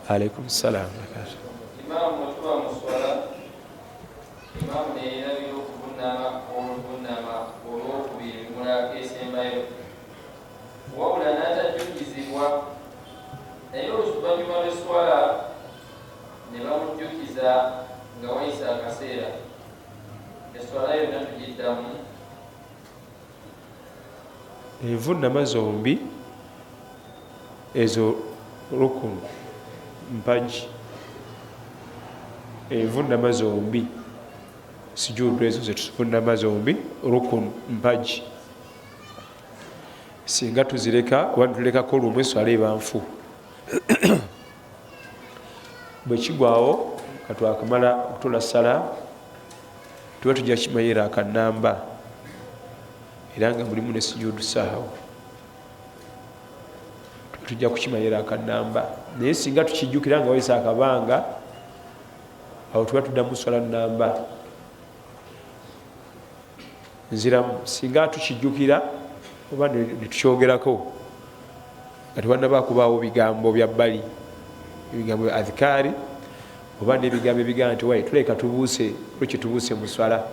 Alaikum salam. Imaamu wetuba mu swala, imaamu neyerabira okuvunama oluvunama olwokubiri mulaka esembayo, wabula n'atajjukizibwa, naye oluvannyuma lw'esswala ne bamujjukiza nga wayise akaseera, esswala yonna tugiddamu? Envunama zombi ezo rukunu, mpagi. Envunama zombi, sujudu ezo zetuvunama zombi rukunu, mpagi. Singa tuzireka oba nitulekako lumu, eswala eba nfu. Bwe kigwawo katwakamala okutula sala, tuba tujja kimayira akanamba, era nga mulimu ne sujudu sahawu, tujja kukimayira akanamba. Naye singa tukijjukira nga wayise akabanga, awo tuba tuddamu swala namba. Nziramu, singa tukijjukira oba netukyogerako nga tewanaba kubaawo bigambo bya bbali, ebigambo bya adhikaari oba nebigambo ebigamba nti waye tuleka tubuuse, lweki tubuuse mu swala,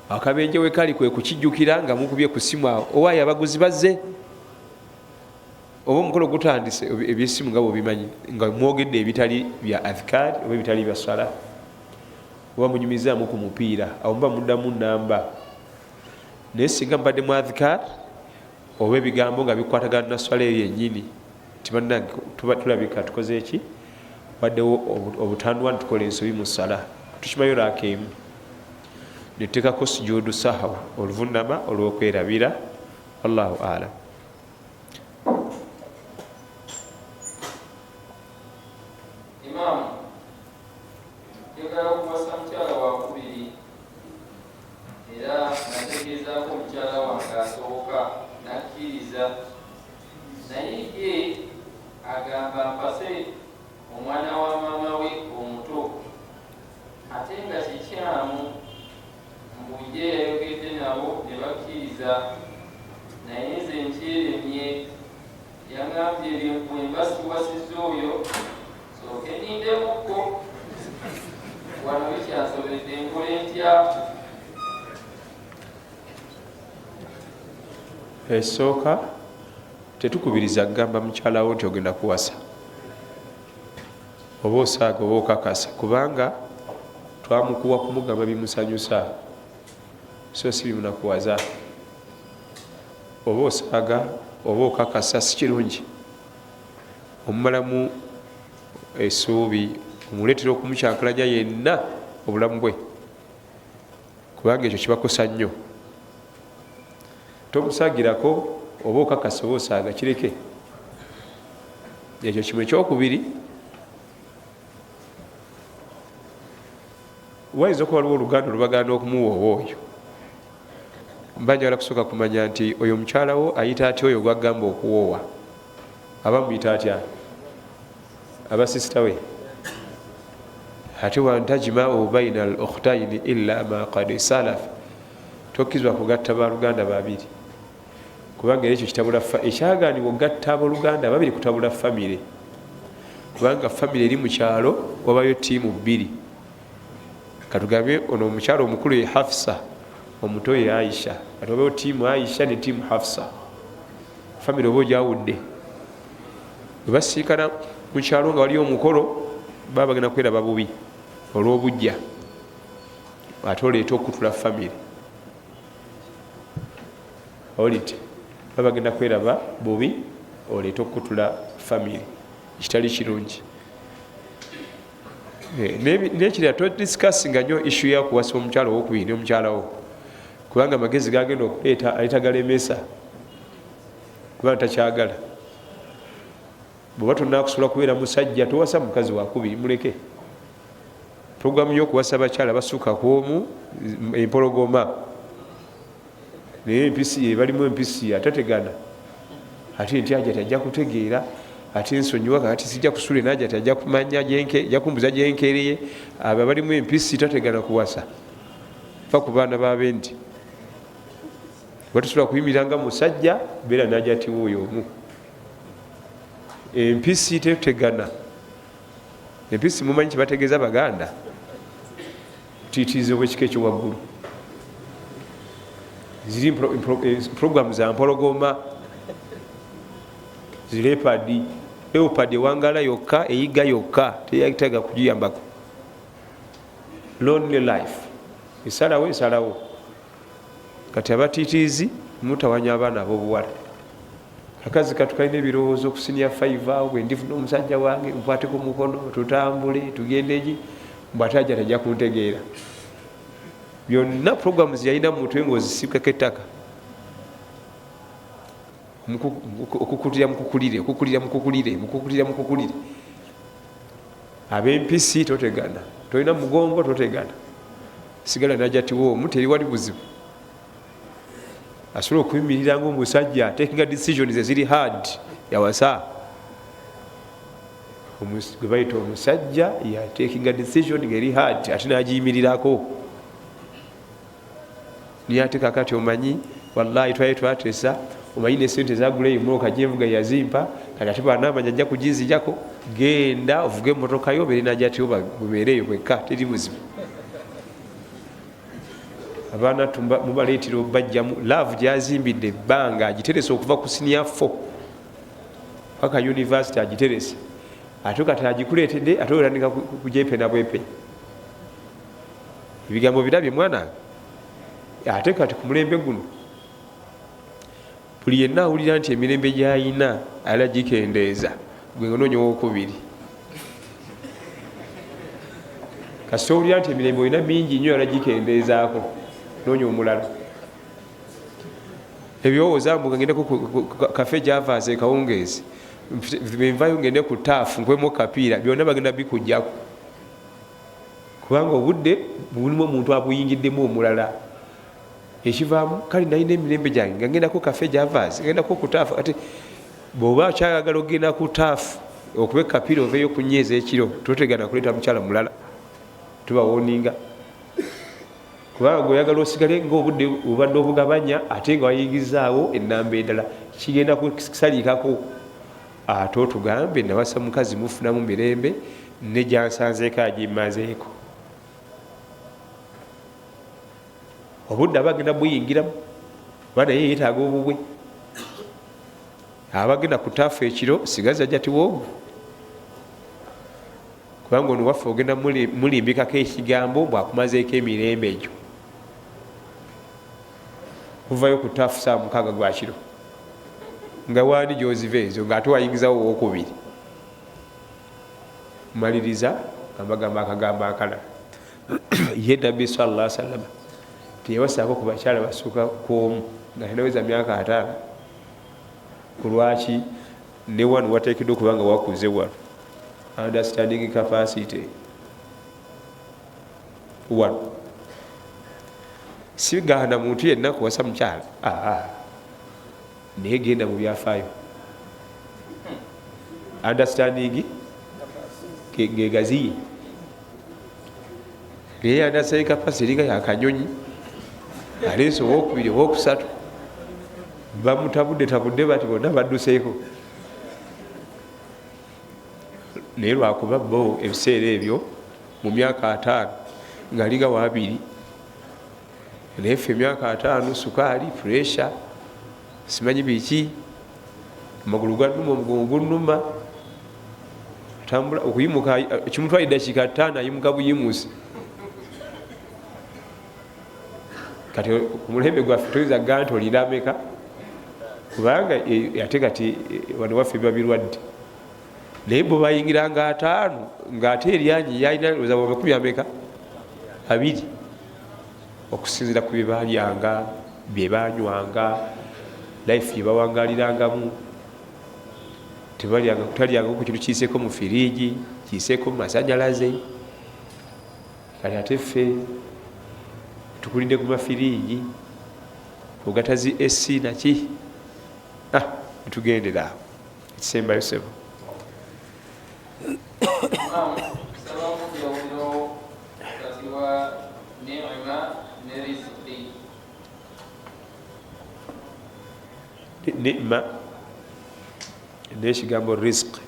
akabenje wekali kwe kukijjukira nga mukubye ku simu awo, owaaye abaguzi bazze oba omukolo gutandise, ebyesimu nga bwebimanyi, nga mwogedde ebitali bya adhikaari oba ebitali bya swala, oba munyumizaamu ku mupiira, awo muba muddamu namba. Naye singa mubadde mu adhikaari oba ebigambo nga bikwatagana na swala eyo yennyini, tibannange tuba tulabika tukoze eki, waddewo obutandwa nitukola ensobi mu sala, tukimayo raaka emu netuteekako sujudu sahawu, oluvunama olwokwerabira. Wallahu alam. Imaamu, njagala okuwasa mukyala wakubiri, era nategeezaako omukyala wange asooka nakkiriza, naye ye agamba mpase omwana wa maama we omuto, ate nga kikyamu. Mbu ye yayogedde nabo ne bakkiriza, naye nze nkyeremye. Yangambye bwe mba siwasizza oyo sooke nindemukko. Wano bikyansobedde, nkole ntya? Esooka, tetukubiriza kugamba mukyalawo nti ogenda kuwasa, oba osaaga oba okakasa, kubanga twamukuwa kumugamba bimusanyusa so si bimunakuwaza. Oba osaaga oba okakasa, si kirungi. Omumalamu essuubi, omuleetera okumukyankalanya yenna obulamu bwe, kubanga ekyo kibakosa nnyo. Tomusagirako, oba okakasa oba osaaga, kireke ekyo kimu. Ekyokubiri, wayinza okuba waliwo oluganda olubagaana okumuwoowa oyo. Mba njagala kusooka kumanya nti oyo omukyalawo ayita atya oyo gwagamba okuwoowa? Aba muyita atya? Aba sisita we. Ate wantajmau baina al ukhtaini illa ma qad salaf, tokkizibwa kugatta baluganda babiri, kubanga era ekyo kitabula. Ekyaganibwa okugatta abooluganda babiri kutabula famire, kubanga famire eri mu kyalo wabayo tiimu bbiri. Katugambe ono omukyalo omukulu ye Hafsa, omuto ye Aisha. Kati wabayo tiimu Aisha ne tiimu Hafsa, famire oba ojawudde. Bwe basiikana mu kyalo nga waliyo omukolo, baba bagenda kweraba bubi olw'obujja, ate oleeta okutula famire olite. Baba bagenda kweraba bubi, oleeta okutula famire, ekitali kirungi. Nekirala, todiscussinga nnyo issue yakuwasa omukyalo owokubiri neomukyalawo, kubanga amagezi gagenda okuleeta aleeta galemesa, kubanga takyagala. Bweba tonakusobola kubeera musajja, towasa mukazi wakubiri, muleke. Programu yokuwasa abakyala basuuka kwomu, empologoma naye empisi balimu empisi atategana, ate nti aja tajja kutegeera, ate nsonyiwa kati sijja kusula naja tajja kumanya ajja kumbuza gyenkereye. Abo balimu empisi tategana kuwasa, fa ku baana babe nti batusobola kuyimirira nga musajja, beera naja tiwooyo omu. Empisi tetegana. Empisi mumanyi kyebategeeza Baganda? Tiitiizi obwekika ekyo waggulu. Ziri programu za mpologoma, zileopard. Leopard ewangala yokka, eyiga yokka, teyetaaga kugiyambako. Lonely life, esalawo esalawo. Kati abatiitiizi mutawanya abaana ab'obuwala. Akazi katu kalina ebirowoozo ku senior 5 awo, bwe ndifuna omusajja wange nkwateko mukono tutambule tugende gi, mbw ate ajja tajja kuntegeera. Byonna programu zeyalina mu mutwe ng'ozisikako ettaka. Okukulira mukukulire, okukulira mukukulire, mukukulira mukukulire. Ab'empisi totegana, tolina mugongo totegana, sigala najatiwo omu, teri wali buzibu. Asobola okuyimirira ngaomusajja takinga decisions eziri hard, yawasa gwe bayita omusajja yatekinga decision ngeri hard ate nagiyimirirako. Niye ate kakati omanyi, wallahi twali twatesa, omanyi nesente zagula emotoka gyenvuga yazimpa, kati ate banamanya ajja kuginzijako. Genda ovuge emotoka yo, obeere najatiwo, bubeereeyo bwekka, teri buzibu. Abaana mubaleetera obajjamu love gyazimbidde ebbanga, agiterese okuva ku senior 4 paka university, agiterese ate kati agikuleetedde, ate otandika kugyepena bwepe ebigambo birabye mwana. Ate kati ku mulembe guno buli yenna awulira nti emirembe gyayina ala gikendeeza, gwe nga owokubiri. Kasita owulira nti emirembe olina mingi nnyo, ala gikendeezaako, noonya omulala. Ebirowooza mbu ngende ku Cafe Javas ekawungeezi, nvayo ngende ku taafu nkwemu kapiira, byonna bagenda bikujjako, kubanga obudde bulimu omuntu abuyingiddemu omulala. Ekivaamu, kale nalina emirembe gyange nga ngendako Cafe Javas, ngendako ku taafu. Ate bw'oba okyayagala okugenda ku taafu okuba ekapiira, oveeyo kunyeeza ekiro, totegana kuleeta mukyala mulala. Tubawoninga, kubanga gweoyagala osigale ngaobudde obadde obugabanya, ate nga wayingizaawo enamba endala, kigenda kusaliikako. Ate otugambe nawasa mukazi mufunamu mirembe ne gyansanzeeko agimazeeko, obudde aba agenda buyingiramu, oba naye yeetaaga obubwe. Abagenda ku taafu ekiro, sigaza jatiwoogu, kubanga ono waffe ogenda mulimbikako ekigambo bwakumazeeko emirembe egyo. Kuvayo ku taafu saa 6 gwakiro, nga waani gyoziva ezo, ngaate wayingizawo owokubiri. Maliriza ambagamba akagambo akalala. Ye Nabbi sallallahu salama teyawasaako ku bakyala basuuka kwomu nga tenaweza myaka 50. Kulwaki ne wano wateekeddwa okuba nga wakuze wano understanding capacity wano. Sigaana muntu yenna kuwasa mukyala, naye genda mu byafaayo, understanding ngegaziye, naye understanding capacity eringa yakanyonyi, aleese owokubiri, owokusatu, bamutabudde tabudde bati bonna badduseeko. Naye lwakuba bo ebiseera ebyo mu myaka 50 ngaalinga wabiri, naye ffe emyaka 50 sukaali, pressure, simanyi biki, amagulu ganuma, omugongo gunuma, tambula okuyimuka kimutwala eddakiika 5, ayimuka buyimusi. Kati ku mulembe gwaffe toyinza kugaa nti olina ameka, kubanga ate kati wano waffe biba birwadde. Naye bo bayingiranga 50 ngaate eryanyi yalina oza 20, okusinzira ku byebalyanga, byebanywanga, life gyebawangalirangamu. Talyanga ku kintu kiiseeko mu firiigi, kiiseeko mu masanyalaze. Kati ate ffe tukulidde ku mafiriigi, ogatazi esi naki, tugendera awo. Ekisembayo, sebo. Nsaba njawulo wakati wa ni'ima ne riziki. Ni'ma N'ekigambo rizq,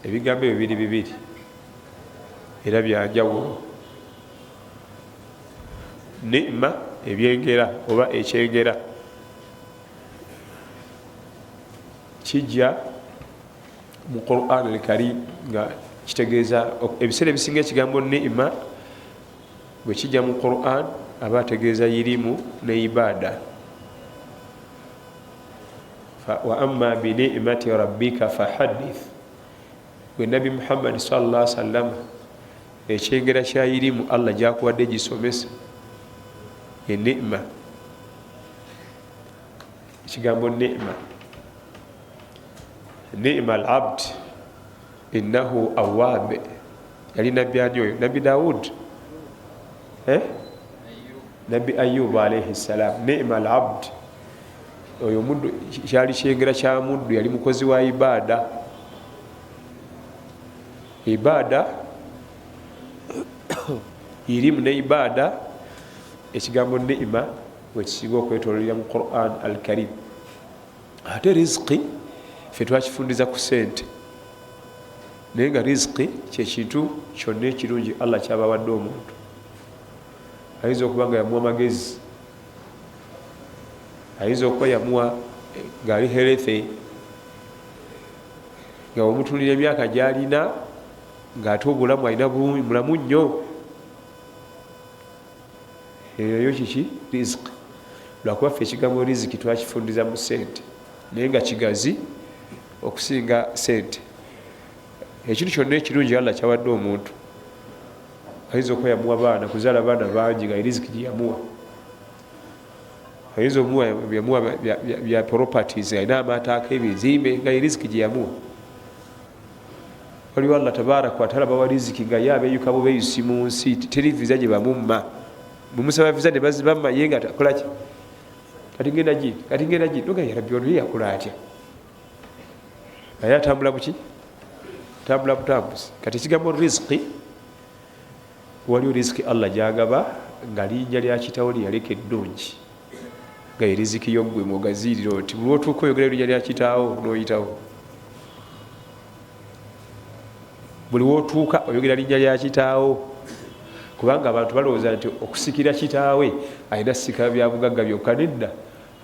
ebigambo ebyo biri bibiri era byanjawulo. Nima ebyengera oba ekyengera kijja mu Quran Alkarim nga kitegeeza, ebiseera ebisinga ekigambo nima bwe kijja mu Quran aba ategeeza irimu ne ibada. Wa amma binimati rabbika fahaddith, gwe Nabbi Muhammadi salla sallama, ekyengera kya irimu Allah gyakuwadde gisomesa enima. Ekigambo nima, nima al abd innahu awab, yali nabbi ani oyo? Nabbi Daud, eh? Nabbi Ayubu alaihi ssalam. Nima al abd, oyo muddu, kyali kyengera kya muddu, yali mukozi wa ibada. Ibada irimu ne ibada, ekigambo niima wekisinga okwetololera mu Quran Alkarim. Ate riziki fe twakifundiza ku sente, naye nga riziki kyekintu kyonna ekirungi Allah kyabawadde omuntu. Ayinza okuba nga yamuwa magezi, ayinza okuba yamuwa ngaali healthy, nga omutunulira emyaka gyalina ngaate obulamu alina mulamu nnyo, eyo kiki? Riziki. Lwakuba ffe ekigambo riziki twakifundiza mu sente, naye nga kigazi okusinga sente. Ekintu kyonna ekirungi Allah kyawadde omuntu, ayinza okuba yamuwa baana, kuzaala baana bangi nga riziki gyeyamuwa. Ayinza omuwa yamuwa bya properties, alina amataako ebizimbe nga riziki gyeyamuwa. Waliwo Allah tabaraka wataala bawa riziki nga ye abeyuka bubeyusi mu nsi, teri viza gye bamumma. Mumusaba viza ne bazibamma, ye nga akolaki? Kati ngenda gi, kati ngenda gi, noga ya Rabbi, ono ye yakola atya? Naye atambula buki? Tambula butambuzi. Kati ekigambo riziki, waliwo riziki Allah gyagaba nga linnya lya kitawo lyeyaleka eddungi, nga ye riziki yoggwe ng'ogaziirira oti buli lwotuuka oyogera erinnya lya kitaawo n'oyitawo. Buli wotuuka oyogera linnya lya kitaawo, kubanga abantu balowooza nti okusikira kitaawe alina sika bya bugagga byokka. Nedda,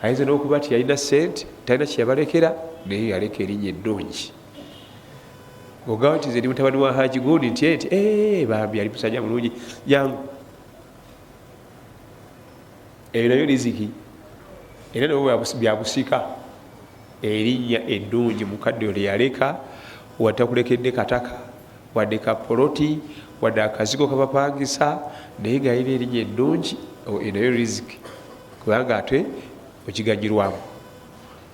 ayinza n'okuba ti yalina sente, talina kyeyabalekera, naye yaleka erinnya eddungi. Ogamba nti nze ndi mutabani wa Haji gundi, nti nti bambi yali musajja mulungi, jangu. Eyo nayo riziki, era nabo byabusika erinnya eddungi mukadde oyo lyeyaleka. Watakulekedde kataka wadde kapoloti wadde akazigo kabapangisa, naye nga alina erinnya eddungi, eyo nayo riziki, kubanga ate okiganyirwamu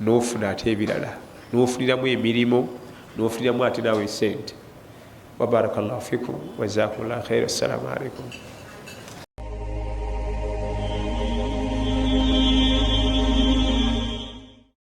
nofuna ate ebirala, nofuniramu emirimu, nofuniramu ate nawe sente. Wabarakallahu fikum wajazakumullah khair. Assalamu alaikum.